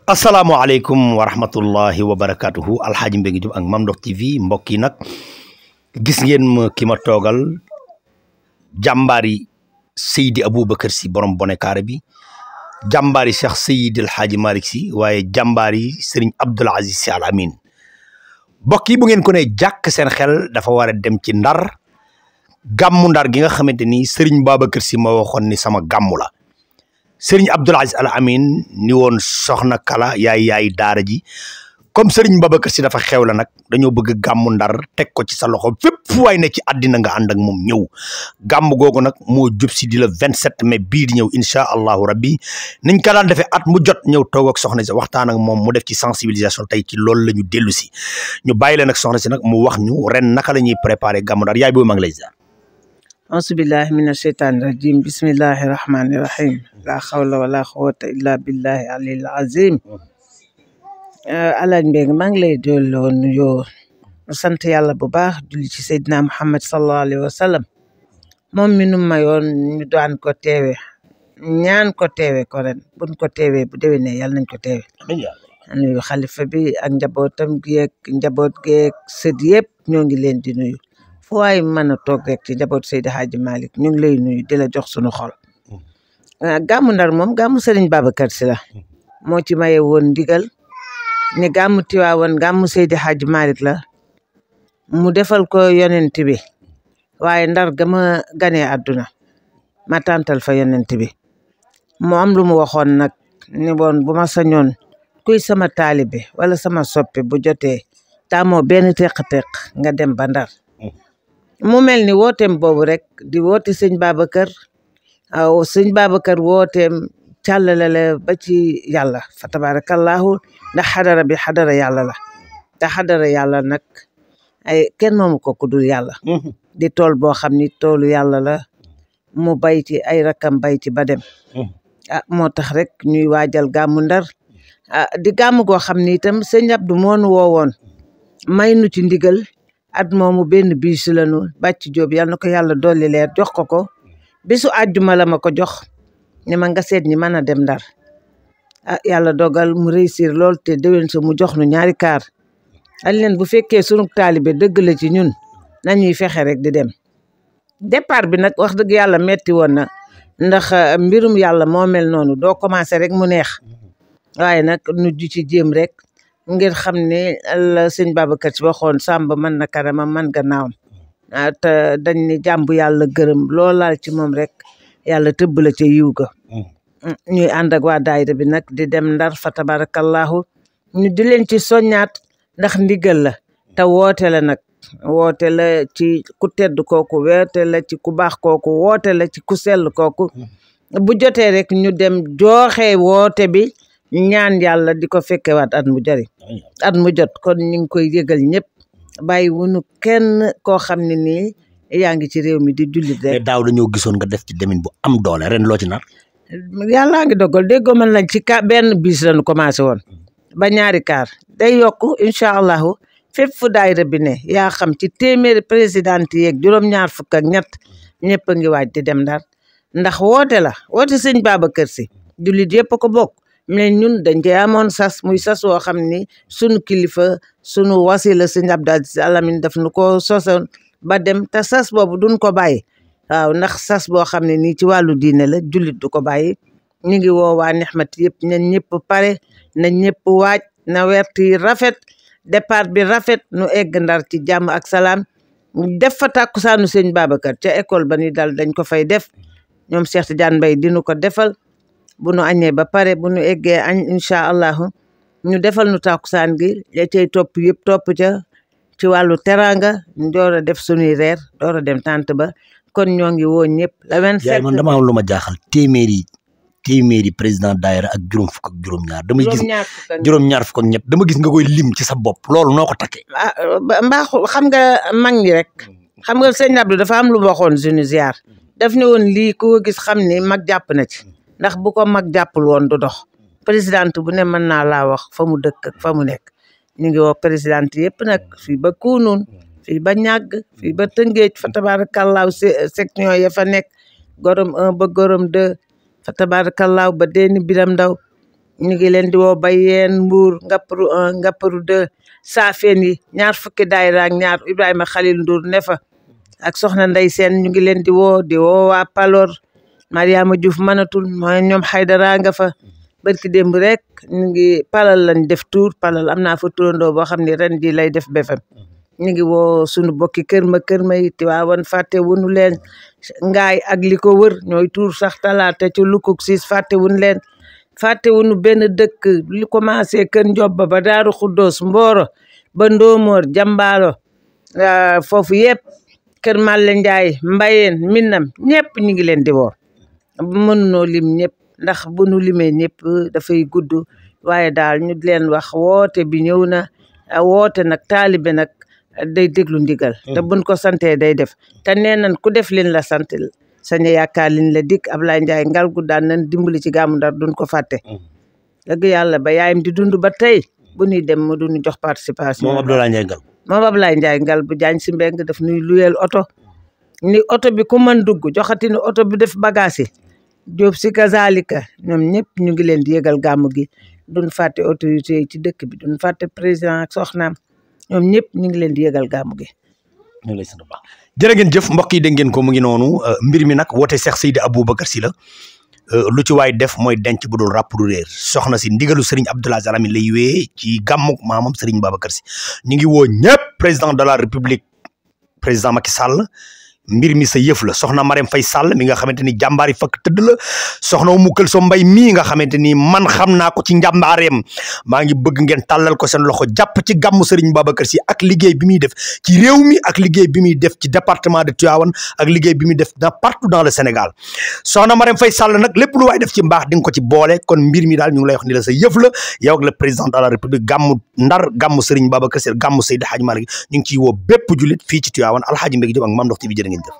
asalaamaaleykum wa rahmatullahi wa barakatuhu alxaaji Mbengue Diop ak Mame Ndokh TV mbokk yi nag gis ngeen ma ki ma toogal jàmbaari Seydi Aboubacar Sy borom bonekaare bi jàmbaari Cheikh Seydi El Hadji Malick Sy waaye jàmbaari Serigne Abdoul Aziz Sy Al Amine mbokk yi bu ngeen ko ne jàkk seen xel dafa war a dem ci ndar gàmmu ndar gi nga xamante ni Serigne Babacar Sy ma waxoon ni sama gàmmu la Serigne Abdoul Aziz Al Amine ni woon soxna kala yaay daara ji comme Serigne Babacar Sy dafa xew la nag dañoo bëgg gàmmu ndar teg ko ci sa loxo fépp waay ne ci àddina nga ànd ak moom ñëw gàmmu googu nag moo jub si di le 27 mai bii di ñëw incha allahu rabbi niñ ko daan defee at mu jot ñëw toog ak soxna si waxtaan ak moom mu def ci sensibilisation tey ci loolu la ñu dellu si ñu bàyyi leen ak soxna si nag mu wax ñu ren naka la ñuy préparé gàmmu ndar yaay boobu maa ngi lay ziar. auzubillahi mina sheytaani rajim bismillahi rahmani rahim la xawla wala quwwata illa billahi alil azim Alaaji Mbengue maa ngi lay delloo nuyoo sant yàlla bu baax julli ci Seydina Muhammad sallallahu alayhi wa sallam moom mi nu mayoon ñu daan ko teewe ñaan ko teewe ko ren buñ ko teewee bu déwénee yàlla nañ ko teewe nuyu xalifa bi ak njabootam geeg njaboot geeg sët yëpp ñoo ngi leen di nuyu fu waay mën a toog rek ci njaboot Seydi Hadji Malick ñu ngi lay nuyu di la jox suñu xol gàmmu ndar moom gàmmu Serigne Babacar Sy la moo ci maye woon ndigal ne gàmmu Tiwaawan gàmmu Seydi Hadji Malick la mu defal ko yonent bi waaye ndar gama ganee àdduna ma tàntal fa yonent bi mu am lu mu waxoon nag ni woon bu ma sañoon kuy sama taalibe wala sama soppe bu jotee taamoo benn teq-teq nga dem ba ndar mu mel ni wooteem boobu rek di woote sëñ Babacar sëñ Babacar wooteem càllalale ba ci yàlla fa tabarakallahu ndax xadara bi xadara yàlla la te xadara yàlla nag ay kenn moomu ko ku dul yàlla di tool boo xam ni toolu yàlla la mu bay ci ay rakam bay ci ba dem moo tax rek ñuy waajal gàmmu ndar di gàmmu goo xam ni itam sëñ Abdou moonu woowoon may nu ci ndigal at moomu benn biis lanu bàcc Jóob yal na ko yàlla dolli leer jox ko bisu àjjuma la ma ko jox ni ma nga seet ñi mën a dem ndar yàlla dogal mu réussir lool te déwén sa mu jox nu ñaari kaar al leen bu fekkee sunu taalibe dëgg la ci ñun nañuy fexe rek di dem départ bi nag wax dëgg yàlla metti woon na ndax mbirum yàlla moo mel noonu doo commencé rek mu neex waaye nag nu ju ci jéem rek ngir xam ne la sëñ Babacar Sy waxoon sàmba mën na kanamam man gannaawam te dañ ni jàmbu yàlla gërëm loolaal ci moom rek yàlla tëbb la ca yiw ga ñuy ànd ak waa daayira bi nag di dem ndar fa tabarakallahu ñu di leen ci soññaat ndax ndigal la te woote la nag woote la ci ku tedd kooku woote la ci ku baax kooku woote la ci ku sell kooku bu jotee rek ñu dem jooxe woote bi ñaan yàlla di ko fekkewaat at mu jari at mu jot kon ñu ngi koy yëgal ñëpp bàyyi wunu kenn koo xam ne nii yaa ngi ci réew mi di jullit rek. daaw dañoo gisoon nga def ci demin bu am doole ren loo ci nar. yàllaa ngi dogal déggoo mën nañ ci benn bis lañu commencé woon ba ñaari kaar day yokk incha allahu fépp fu daayira bi ne yaa xam ci téeméeri présidente yeeg juróom-ñaar fukk ak ñett ñëpp a ngi waaj di dem ndar ndax woote la woote sëñ Babacar Sy jullit yëpp a ko bokk mais ñun dañ koy amoon sas muy sas woo xam ni sunu kilifa sunu wasila sëñ Abdou Aziz Sy Al Amine daf nu ko sosoon ba dem te sas boobu duñ ko bàyyi waaw ndax sas boo xam ne nii ci wàllu diine la jullit du ko bàyyi ñu ngi woowaa nixmat yëpp na ñëpp pare na ñëpp waaj na wert yi rafet départ bi rafet nu egg ndar ci jàmm ak salaam def fa tàkkusaanu sëñ Babacar ca école ba ni dal dañ ko fay def ñoom Cheikh Tidiane Mbaye dinu ko defal bu nu añee ba pare bu nu eggee añ incha allahu ñu defal nu tàkkusaan gi ya cay topp yëpp topp ca ci wàllu teraanga ñu door a def sunuy reer door a dem tànt ba kon ñoo ngi woo ñëpp la 27 man dama am lu ma jaaxal téeméeri président daayira ak juróom fukk ak juróom-ñaar damay gis juróom-ñaar fukk ak ñett dama gis nga koy lim ci sa bopp loolu noo ko takkee mbaaxu xam nga mag ñi rek xam nga sëñ Abdou dafa am lu waxoon suñu ziar daf ne woon lii ku ko gis xam ni mag jàpp na ci ndax bu ko mag jàppul woon du dox présidente bu ne mën naa laa wax fa mu dëkk ak fa mu nekk ñu ngi woo présidente yëpp nag fii ba Kounoune fii ba ñàgg fii ba Tëngéej fa tabaarakallaahu section ya fa nekk gorom 1 ba gorom 2 fa tabaarakallaahu ba Déni Biram Ndaw ñu ngi leen di woo Bayeen Mbour Ngapparu 1 Ngapparu 2 Saafeen yi ñaar fukki daayira ak ñaar Ibrahima Khalil Ndour ne fa ak soxna Ndey Seen ñu ngi leen di woo waa Palor Mariama Diouf manatul mooy ñoom Haydara nga fa barki démb rek ñu ngi Palal lañ def tour Palal am naa fa turandoo boo xam ne ren ji lay def BFM ñu ngi woo sunu bokki kër ma yi Tiwaawan fàtte wunu leen ngaay ak li ko wër ñooy tuur sax talaata ci lukuk siis fàtte wunu leen fàtte wunu benn dëkk li commencé kër Njobba ba Daaru Xuddoos Mboro ba Ndoomoor Jambaalo foofu yëpp kër Malle Njaay Mbayeen Minam ñëpp ñu ngi leen di woo mënunoo lim ñëpp ndax bu nu limee ñëpp dafay gudd waaye daal ñu leen wax woote bi ñëw na woote nag taalibe nag day déglu ndigal te buñ ko santee day def te nee nañ ku def liñ la sant saña yaakaar liñ la dikk Ablaye Ndiaye Ngalgu daan nañ dimbali ci Gàmmu Ndar duñ ko fàtte dëgg yàlla ba yaayam di dund ba tey bu ñuy dem mu duñu jox participation moom Abdoulaye Ndiaye Ngalgu moom Ablaye Ndiaye Ngalgu jaañ si mbeng daf nuy luyeel oto ni oto bi ku mën dugg joxati ni oto bi def bagage yi Jóob si kazalika ñoom ñëpp ñu ngi leen di yëgal gàmmu gi duñ fàtte autorité yi ci dëkk bi duñ fàtte président ak soxnaam ñoom ñëpp ñu ngi leen di yëgal gàmmu gi. ñu ngi lay sant bu baax jërë ngeen jëf mbokk yi dégg ngeen ko mu ngi noonu mbir mi nag woote Cheikh Seydi Aboubacar Sy la lu ci waay def mooy denc bu dul ràpp du réer soxna si ndigalu Serigne Abdoul Aziz Al Amine lay wéyee ci gàmmuk maamam Serigne Babacar Sy ñu ngi woo ñëpp président de la république président Macky Sall. mbir mi sa yëf la soxna Marème Faye Sall mi nga xamante ni jàmbaari fakk tëdd la soxna Umu Këlso Mbay mii nga xamante ni man xam naa ko ci njàmbaareem maa ngi bëgg ngeen tàllal ko seen loxo jàpp ci gàmmu Serigne Babacar Sy ak liggéey bi muy def ci réew mi ak liggéey bi muy def ci département de Tivaouane ak liggéey bi muy def partout dans le Sénégal soxna Marème Faye Sall nag lépp lu waay def ci mbaax di nga ko ci boole kon mbir mi daal ñu ngi lay wax ni la sa yëf la yow ak le président de la république gàmmu Ndar gàmmu Serigne Babacar Sy gàmmu Seydi Hadji Malick ñu ngi ciy woo bépp jullit fii ci Tivaouane Alhaji Mbégi Diop ak Mame Ndokh TV jërë ngeen jëf